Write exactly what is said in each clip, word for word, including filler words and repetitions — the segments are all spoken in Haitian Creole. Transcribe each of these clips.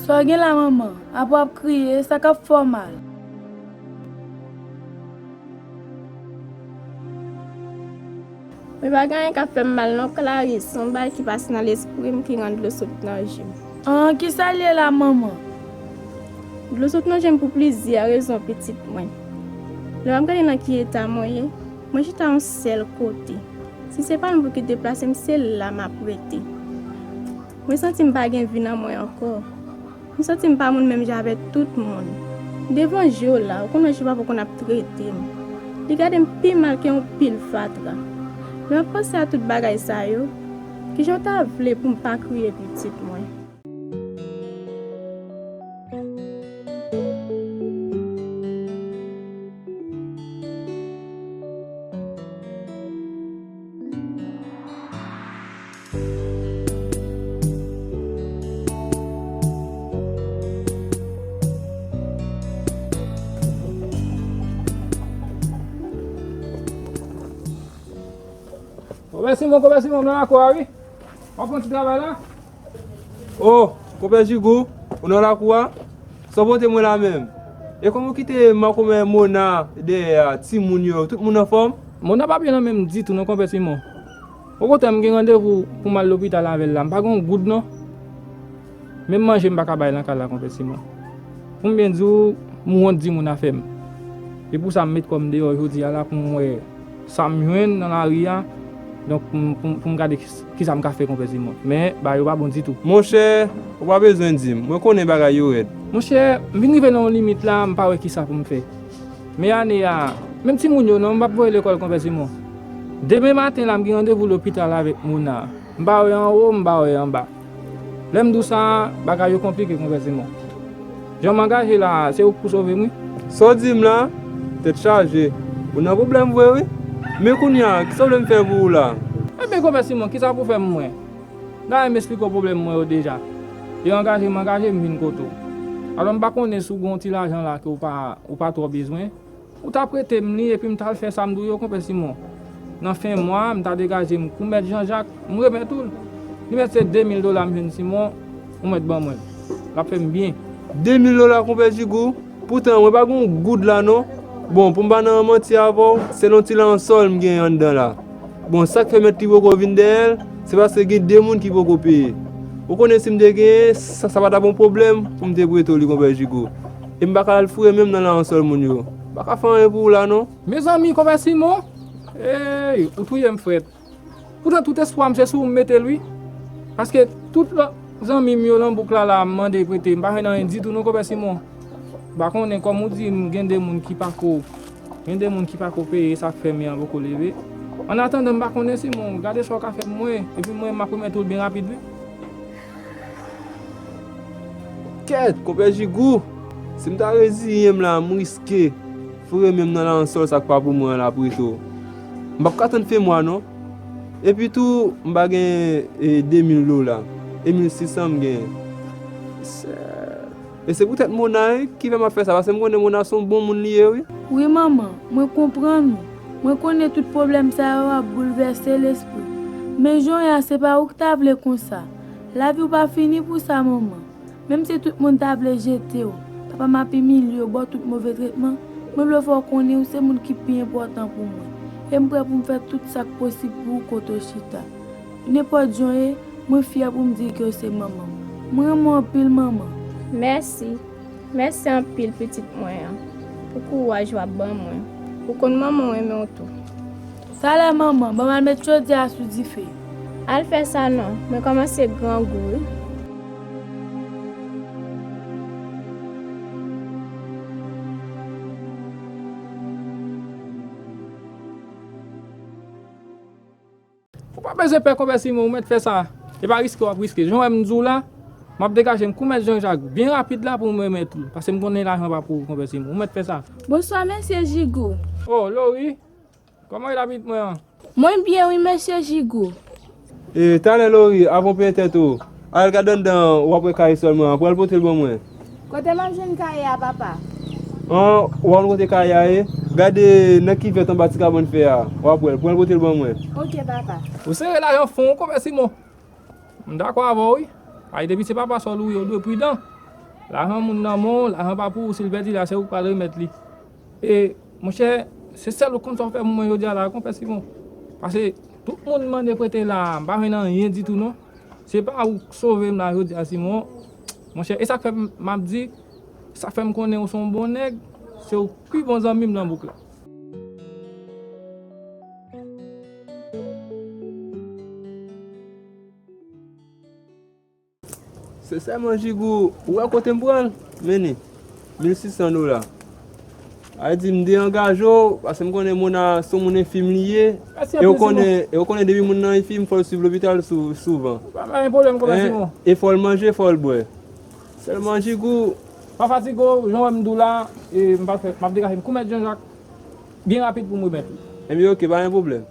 Sa w gen la, manman? Apa w ap kriye? Sa k ap fè w mal? Men pa gen anyen k ap fè m mal non, Clarisse. Se yon bagay ki pase nan lespri m ki rann dlo sot nan je m. An, kisa l ye la, manman? Dlo sot nan je m pou plizyè rezon, pitit mwen. Lè m ap gade nan ki eta mwen ye, mwen chita yon sèl kote. Si se pa m pou ki deplase m, se la m ap rete. Mwen santi m pa gen vi nan mwen ankò. M santi m pa moun menm jan avèk tout moun. Devan je w la, ou konn wè je pa poko konn ap trete m. Li gade m pi mal ke yon pil fatra. Lè m ap panse a tout bagay sa yo, kijan w ta vle pou m pa kriye, pitit mwen? Konpè Simon, konpè Simon, m nan lakou a wi. W ap fè yon ti travay la? O, konpè Jigou, ou nan lakou a? Sa w pote mwen la menm? E kòman w kite makomè Mona dèyè a, timoun yo, tout moun anfòm? Mona pa byen nan men m ditou non, konpè Simon. Okontrè, m gen randevou pou m al lopital avè l la. M pa gen yon goud non. Menm manje m pa ka bay nan kay la, konpè Simon. Pou m byen di w, m wont di moun afè m. E pou sa m met kò m deyò jodi a la pou m wè sa m jwenn nan lari a. Donk, pou m, pou m, pou m gade kis-, kisa m ka fè, konpè Simon. Men, bagay yo pa bon ditou. Monchè, ou pa bezwen di m. Mwen konnen bagay yo rèd. Monchè, m vin rive nan yon limit la, m pa wè kisa pou m fè. Men ane a, menm timoun yo non, m p ap voye lekòl, konpè Simon. Demen maten la, m gen randevou lopital avèk Mona. M pa wè anwo, m pa wè anba. Lè m di w sa, bagay yo konplike, konpè Simon. Jan m angaje la, se ou k pou sove m, wi. Sa w di m la? Tèt chaje. Ou nan pwoblèm vre, wi. Men kounye a, kisa w vle m fè pou ou la? Ebyen, konpè Simon, kisa pou fè m mwen? Dayè, m esplike w pwoblèm mwen yo deja. E angaje m angaje, m vin kote w. Alò, m pa konnen si w gen yon ti lajan la ke w pa, ou pa twò bezwen. Ou ta prete m li epi m t al fè sa m di w yo, konpè Simon. Nan fen mwa a, m ta degaje m kou mèt Jean Jacques, m remèt ou l. Li mèt se de mil dola m jwenn Simon, ou mèt ban mwen l. L ap fè m byen. De mil dola, konpè Jigou? Poutan, mwen pa gen yon goud la non. Bon, pou m pa nan manti avè w, se yon ti lansòl m gen anndan la. Bon, sa k fè mèt li poko vin dèyè l, se paske gen de moun ki poko peye. Ou konnen si m te genyen, sa, sa pa t ap yon pwoblèm pou m te prete w li, konpè Jigou. E m pa ka al foure men m nan lansòl moun yo. M pa ka fè anyen pou ou la non. Mezanmi, konpè Simon, ey, ou touye m frèt. Poutan tout espwa m se sou ou m mete l wi. Paske tout lòt zanmi m yo nan bouk la la mande prete, m pa jwenn anyen ditou non, konpè Simon. M pa konnen, kòm ou di m gen de moun ki pako, gen de moun ki pako peye, sa k fè men an poko leve. Annatandan, m pa konnen Simon, gade sa w ka fè pou mwen, epi mwen m ap remèt ou l byen rapid wi. Kèt, konpè Jigou, si m ta reziyen m la, m riske foure men m nan lansòl sa k pa pou mwen an la pito. M p ap ka tann fen mwa non. Epi tou, m pa gen, e, de mil dola. E mil sis san m genyen. Sè. E se poutèt Mona wi ki fè m ap fè sa, paske m konnen Mona se yon bon moun li ye wi. Wi, manman, mwen konprann ou. Mwen konnen tout pwoblèm sa yo ap boulvèse lespri w. Men jan w ye a, se pa ou ki ta vle konsa. Lavi w pa fini pou sa, manman. Menm si tout moun ta vle jete w, papa m ap imilye w, ba w tout move tretman, mwen vle fè w konnen ou se moun ki pi enpòtan pou mwen. E m prè pou m fè tout sa k posib pou ou kote w chita. Nenpòt jan w ye, mwen fyè pou m di ke w se manman m. Mwen renmen w anpil, manman. Mèsi. Mèsi anpil, pitit mwen an, pou kouraj w ap ban mwen. Ou konn manman w renmen w tou. Talè, manman, ban m al met chodyè a sou dife. Al fè sa non, mwen kòmanse grangou wi. Ou pa bezwen pè, konpè Simon, ou mèt fè sa. E pa riske w ap riske. Jan w wè m di w la, m ap degaje m kou mèt Jean Jacques byen rapid la pou m remèt ou l. Paske m konnen lajan pa pou ou, konpè Simon. Ou mèt fè sa. Bonswa, mesye Jigou. O, Lori. Kòman w ye la pitit mwen an? Mwen byen wi, mesye Jigou. E, talè Lori, avan w peye tèt ou, al gad anndan, w ap wè kaye sòlman an. Pral pote l ban mwen. Kote m ap jwenn kaye a, papa? An, w ap kote kaye a ye? Gade nan kivèt anba ti kabann fè a. W ap wè l. Pran l pote l ban mwen. Oke, papa. Ou sere lajan fon, konpè Simon. M dakò avè w, wi. Ay, depi se papa sòl ou ye, ou dwe pridan. Lajan moun nan men w, lajan pa pou ou, si l pèdi la, se ou k pral remèt li. E, monchè, se sèl ou konn sa w fè pou mwen jodi a la, konpè Simon. Paske tout moun m mande prete la, m pa jwenn anyen ditou non. Se pa ou k sove m la jodi a, Simon. Monchè, e sa k fè m, m ap di, sa k fè m konnen ou se yon bon nèg, se ou k pi bon zanmi m nan bouk la. Sensèman, Jigou, ou wè kote m pran l? Men li, mil sis san dola. Sa vle di m deyangaje w, paske m konnen Mona se yon moun enfim li ye. Mèsi anpil, Simon. E ou konnen, e ou konnen depi moun nan enfim, fò l swiv lopital sou, souvan. Pa gen pwoblèm, konpè Simon. E fò l manje, fò l bwè. Sèlman, Jigou. Pa fatige w, jan w wè m di w la, e m pa fè, m ap degaje m kou mèt Janjak byen rapid pou m remèt li. Ebyen, oke, pa gen pwoblèm.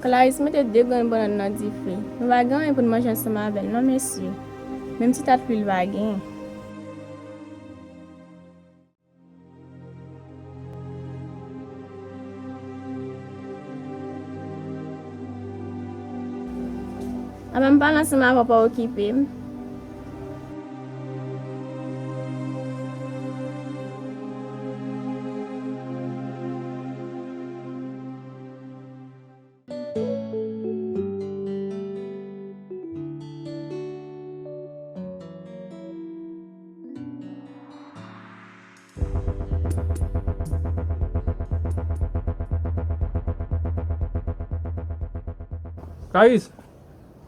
Clarisse mete de grenn bannann nan dife. Nou pa gen anyen pou n manje ansanm avè l non, mesye. Menm ti tat lwil pa gen. Apa m pale ansanm avè w, pa okipe m. Clarisse,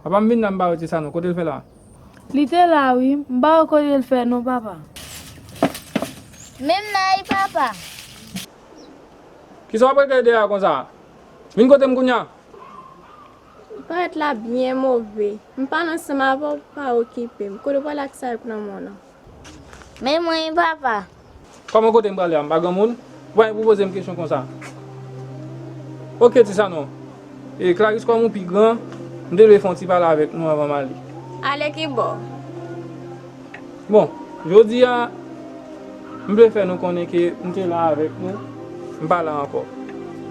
papa m vin la, m pa wè ti sa non. Kote l fè la? Li te la wi, m pa wè kote l fè non, papa. Menm nan wi, papa. Kisa w ap rete dèyè a konsa? Vin kote m kounye a. Ou parèt la byen move. M pale ansanm avè w, pa okipe m. Kote w prale ak sa yo k nan men w lan? Men mwen wi, papa. Kòman kote m prale a? M pa granmoun? Ou pa gen pou poze m kesyon konsa. Oke, ti Sanon. E Clarisse, kòm ou pi gran, m te dwe fè yon ti pale avèk nou anvan m ale. Ale ki bò? Bon, jodi a, m vle fè nou konnen ke m te la avèk nou, m pa la ankò.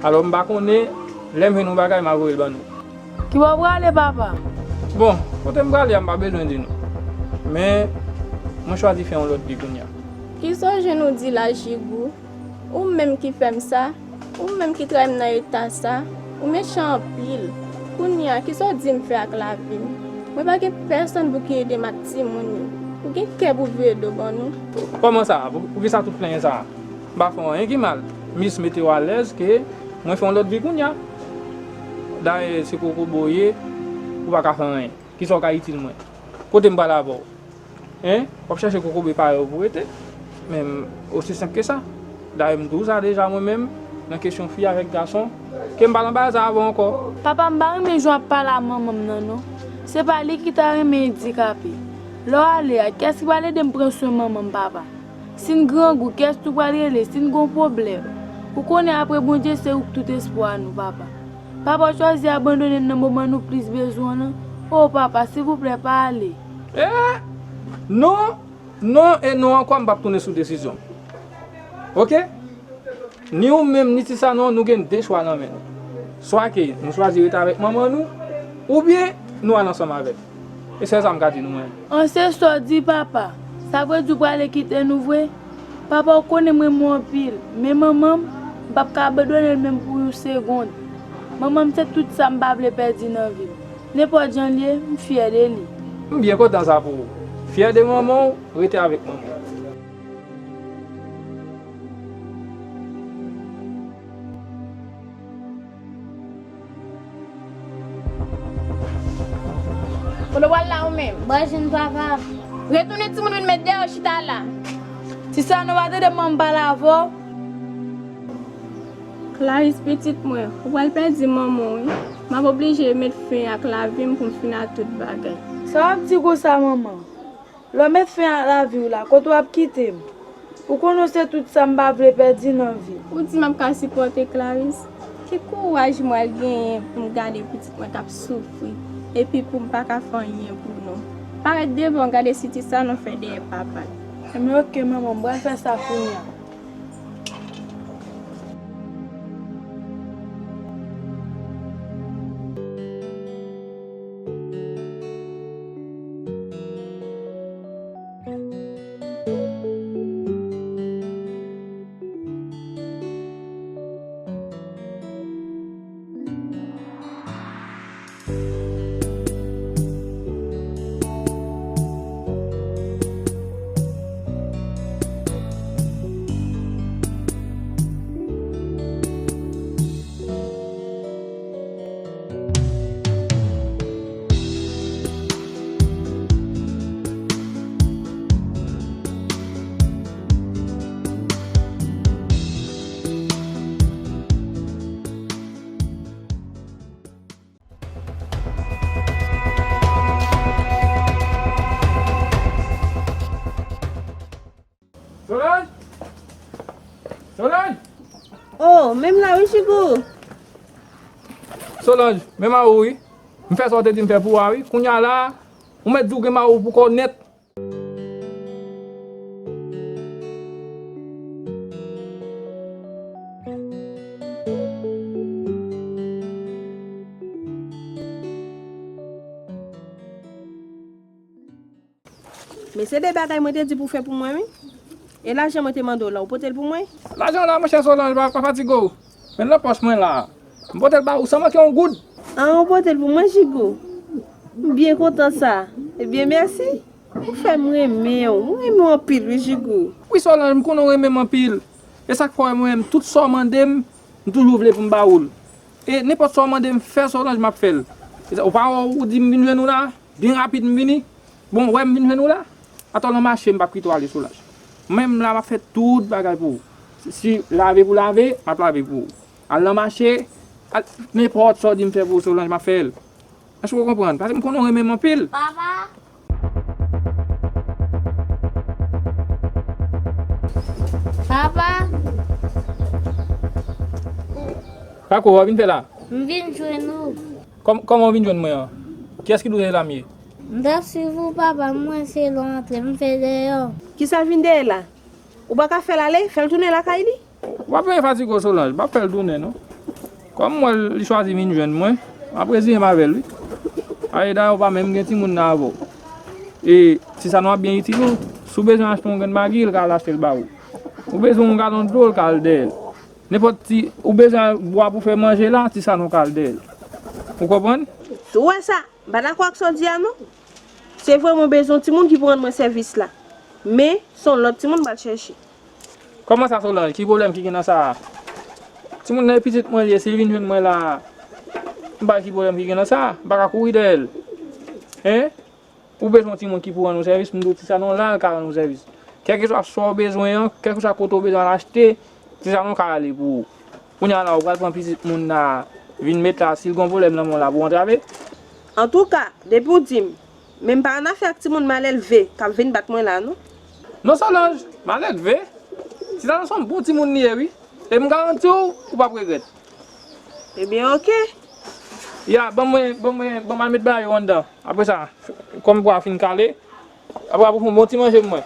Alò, m pa konnen, lè m jwenn yon bagay, m a voye l ban nou. Ki bò w prale, papa? Bon, kote m prale a, m pa bezwen di nou. Men, mwen chwazi fè yon lòt vi kounye a. Kisa w jwenn ou di la, Jigou? Ou menm ki fè m sa, ou menm ki trayi m nan eta sa, ou mechan anpil. Kounye a, kisa w di m fè ak lavi m? Mwen pa gen pèsonn pou ki ede m ak timoun yo. Ou gen kè pou vire do ban nou? Kòman sa? Pou, poukisa tout plenyen sa? M pa fè w anyen ki mal. M jis mete w alèz ke mwen fè yon lòt vi kounye a. Dayè, se kokobe w ye, ou pa ka fè anyen. Kisa w ka itil mwen? Kote m prale avè w? Hein? W ap chèche kokobe parèy ou pou rete? Men m osi senp ke sa. Dayè, m di w sa deja mwen menm, nan kesyon fi avèk gason, ke m pa nan bagay sa avè w ankò. Papa, m pa renmen jan w ap pale a manman m nan non. Se pa li ki ta renmen andikape. Lè w ale a, kiyès ki pral ede m pran swen manman m, papa? Si n grangou, kiyès tou pral rele si n gon pwoblèm? Ou konnen apre Bondye se ou k tout espwa nou, papa. Papa, w chwazi abandone n nan moman nou plis bezwen w lan. O papa, silvouplè, pa ale. Eh! Non, non e non ankò, m p ap tounen sou desizyon m. Oke? Ni ou menm, ni ti Sanon, nou gen de chwa nan men nou. Swa ke nou chwazi rete avèk manman nou, oubyen nou al ansanm avè l. E sèl sa m ka di nou, mwen. An, se sa w di, papa. Sa vle di w prale kite nou vre? Papa, w konnen m renmen w anpil, men manman m, m p ap ka abandone l menm pou yon segonn. Manman m se tout sa m pa vle pèdi nan vi m. Nenpòt jan l ye, m fyè de li. M byen kontan sa pou ou. Fyè de manman w, rete avèk manman w. Kote w pral la ou menm? Bò jwenn papa. Retounen timoun vin met dèyè w chita la. Ti Sanon, pa tande manman m pale avè w? Clarice, pitit mwen, ou pral pèdi manman w wi. M ap oblije met fen ak lavi m pou m fin ak tout bagay. Sa w ap di konsa, manman? Lè w met fen ak lavi w la, kote w ap kite m? Ou konnen w se tout sa m pa vle pèdi nan vi m. Ou di m ap ka sipòte Clarice? Ki kouraj mwen genyen pou m gade pitit mwen k ap soufri, epi pou m pa ka fè anyen pou nou? Parèt devan w, gade si Ti Sanon fè dèyè papa l. Enben oke manman, m pral fè sa kounye a. Solange! Solange! Oh, menm la wi, Jigou. Solange, men mari w wi. M fè sa w te di m fè pou ou a wi. Kounye a la, ou mèt di w gen mari w pou kò w nèt. Men se de bagay mwen te di pou w fè pou mwen wi. E lajan mwen te mande w la, ou pote l pou mwen? Lajan la, monchè Solange, pa, pa fatige w. Men nan pòch mwen la. M pote l ba ou san manke yon goud. Ah, ou pote l pou mwen, Jigou? M byen kontan sa. Ebyen, mèsi. Ou fè m renmen w. M renmen w anpil wi, Jigou. Wi, Solange, m konnen w renmen m anpil. E sa k fè w wè mwen menm, tout sa w mande m, m toujou vle pou m ba ou l. E nenpòt sa w mande m fè, Solange, m ap fè l. E sa, ou pa wè ou di m vin jwenn ou la? Byen rapid m vini. Bon, w wè m vin jwenn ou la? Atò nan mache m p ap kite w ale, Solange. Mwen menm la m ap fè tout bagay pou ou. Si, si lave pou lave, m ap lave pou ou. Al nan mache, al, nenpòt sa w di m fè pou ou, Solange, m ap fè l. Èske w konprann? Paske m konnen w renmen m anpil. Papa! Papa! Kako, w ap vin fè la? M vin jwenn ou. Kòm, kòman w vin jwenn mwen an? Kiyès ki donnen zam ye? M t ap swiv ou, papa, mwen se lè w antre, m fè dèyè w. Kisa l vin dèyè la? Ou pa ka fè l ale, fè l tounen lakay li? W ap byen fatige w, Solange, m p ap fè l tounen, non. Kòm m wè l, li chwazi vin jwenn mwen, m ap reziye m avè l, wi. Aye, dayè, ou pa menm gen timoun nan avè w. E, Ti Sanon ap byen itil ou. Si w bezwen achte yon grenn magi, l ka al achte l ba ou. Ou bezwen yon galon dlo, l ka al dèyè l. Nenpòt ti, ou bezwen bwa pou fè manje la, Ti Sanon ka al dèyè l. Ou konprann? Si w wè sa, m pa dakò ak sa w di a, non. Se vre, mwen bezwen yon timoun ki pou rann mwen sèvis la. Men, se yon lòt timoun m pral chèche. Kòman sa, Solange? Ki pwoblèm ki gen nan sa a? Timoun nan e pitit mwen li ye, si l vin jwenn mwen la a, m pa wè ki pwoblèm ki gen nan sa a. M pa ka kouri dèyè l. Hein? Ou bezwen yon timoun ki pou rann ou sèvis, m di w Ti Sanon la, l ka rann ou sèvis. Kèlkeswa sa w bezwen an, kèlkeswa kote w bezwen al achte, Ti Sanon ka ale pou ou. Kounye a la, ou pral pran pitit moun la, vin met la, si l gen yon pwoblèm nan men w la, pou w antrave? Antouka, depi w di m, men m pa annafè ak timoun malelve k ap vin bat mwen la, non. Non, Solange, malelve? Ti Sanon se yon bon timoun li ye, wi. E m garanti w, ou p ap regrèt. Ebyen, oke. Ya, ban mwen, ban mwen, ban m al met bagay yo anndan. Apre sa, kòm bwa a fin kale, apre, apre fè yon bon ti manje pou mwen.